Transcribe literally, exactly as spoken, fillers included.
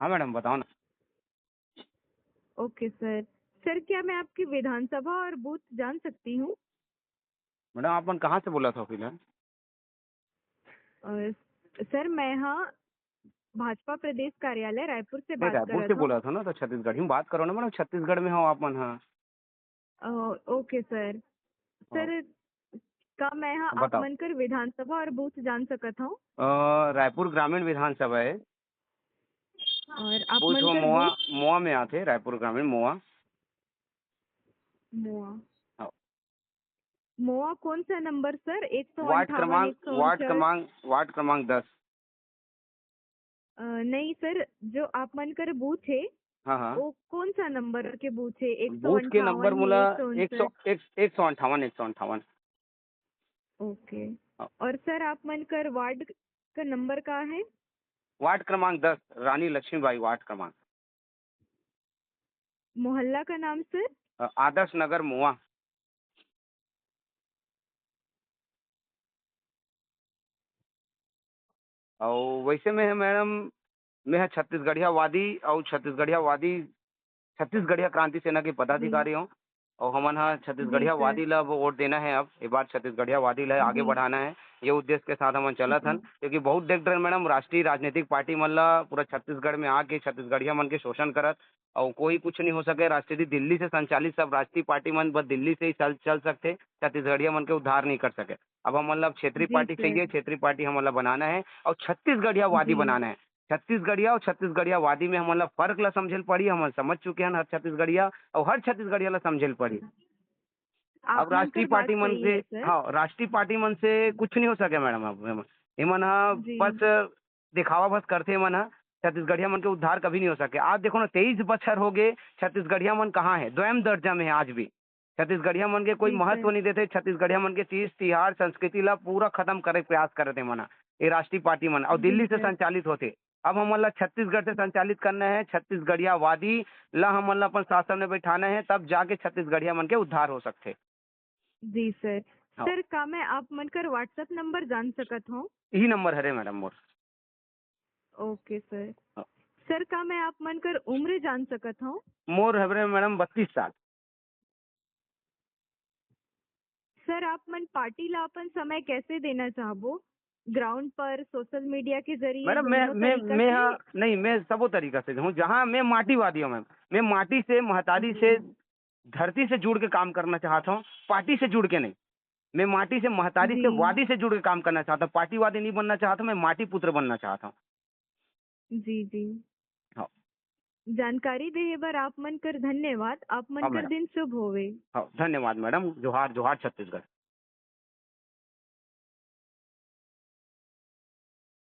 हाँ मैडम, बताओ ना। ओके सर। सर, क्या मैं आपकी विधानसभा और बूथ जान सकती हूँ? मैडम, आप मन कहाँ से बोलत हो फिलहाल? अ, सर, मैं हाँ भाजपा प्रदेश कार्यालय रायपुर से नहीं, बात रायपुर करत से हूँ। बोलत हो ना, तो छत्तीसगढ़ी में बात करो ना मैडम, छत्तीसगढ़ में हो आप मन। हाँ। अ, ओके सर। सर, का मैं हाँ आप बताओ। मन कर विधानसभा और बूथ जान सकत हूँ? अ, रायपुर ग्रामीण विधानसभा है। और आप बूथ मन हो कर मोआ, बूथ? मोआ में आथे, रायपुर ग्रामीण मोआ। मोआ। हाँ। मोआ कौन सा नंबर सर? एक सौ वार्ड अंठावन, क्रमांक, एक सौ उनसठ? वार्ड क्रमांक, वार्ड क्रमांक दस। अ, नहीं सर, जो आप मन कर बूथ है, हाँ, हाँ। वो कौन सा नंबर के बूथ है? बूथ के नंबर मोला एक सौ, एक, एक सौ अंठावन, एक सौ अंठावन। ओके। हाँ। और सर, आप मन कर वार्ड का नंबर का है? वार्ड क्रमांक दस, रानी लक्ष्मीबाई वार्ड क्रमांक। मोहल्ला का नाम सर? अ, आदर्श नगर मोआ। अउ वैसे में है मैडम, मैं ह छत्तीसगढ़ियावादी अउ छत्तीसगढ़ियावादी, छत्तीसगढ़िया क्रांति सेना के पदाधिकारी हूँ। अउ हमन ह छत्तीसगढ़ियावादी ला अब वोट देना है, अब ये बार छत्तीसगढ़ियावादी ला आगे बढ़ाना है, ये उद्देश्य के साथ हमन चलत हन। क्योंकि बहुत देख डर मैडम, राष्ट्रीय राजनीतिक पार्टी मन ला पूरा छत्तीसगढ़ में आके छत्तीसगढ़िया मन के शोषण करत, अउ कोई कुछ नहीं हो सके। राष्ट्रीय दिल्ली से संचालित सब राष्ट्रीय पार्टी मन बस दिल्ली से ही चल, चल सकथे, छत्तीसगढ़िया मन के उद्धार नहीं कर सके। अब हमन ला क्षेत्रीय पार्टी चाहिए, क्षेत्रीय पार्टी हमन ला बनाना है अउ छत्तीसगढ़ियावादी बनाना है। छत्तीसगढ़िया अउ छत्तीसगढ़ियावादी में हमन ला फर्क ला समझे ल पड़ी। हमन समझ चुके हन हर छत्तीसगढ़िया, अउ हर छत्तीसगढ़िया ला समझे ल पड़ी। अब राष्ट्रीय पार्टी मन से, हाँ, राष्ट्रीय पार्टी मन से कुछ नहीं हो सके मैडम। अब एमन, एमन ह बस दिखावा बस करथे, एमन ह छत्तीसगढ़िया मन के उद्धार कभी नहीं हो सके। आज देखो ना, तेईस बछर हो गए, छत्तीसगढ़िया मन कहाँ है? द्वयम दर्जा में है आज भी। छत्तीसगढ़िया मन के कोई महत्व नहीं देते। छत्तीसगढ़िया मन के तीज तिहार संस्कृति ला पूरा खत्म करे के प्रयास करत हे मन ह, ये राष्ट्रीय पार्टी मन, अउ दिल्ली से संचालित होते। अब हमन ला छत्तीसगढ़ से संचालित करना है, छत्तीसगढ़ियावादी ला हमन ला अपन शासन में बैठाना है, तब जाके छत्तीसगढ़िया मन के उद्धार हो सकथे। जी सर। हाँ। सर, का मैं आप मन कर WhatsApp नंबर जान सकत हूँ? यही नंबर हरे मैडम मोर। ओके सर। हाँ। सर, का मैं आप मन कर उम्र जान सकत हूँ? मोर हरे मैडम बत्तीस साल। सर, आप मन पार्टी ला अपन समय कैसे देना चाहबो? ग्राउंड पर, सोशल मीडिया के जरिए? मैडम, मैं, मैं, मैं हाँ, नहीं, मैं सबो तरीका से हूँ। जहाँ मैं माटीवादी हूँ मैम, मैं माटी से, महतारी से, धरती से जुड़ के काम करना चाहता हूँ, पार्टी से जुड़ के नहीं। मैं माटी से, महतारी से, वादी से जुड़ के काम करना चाहता हूँ। पार्टीवादी नहीं बनना चाहता, मैं माटी पुत्र बनना चाहता हूँ। जी जी। हाँ। जानकारी देहे बर आप मन कर धन्यवाद। आप मन कर दिन शुभ होवे। हाँ, धन्यवाद मैडम। जोहार, जोहार छत्तीसगढ़।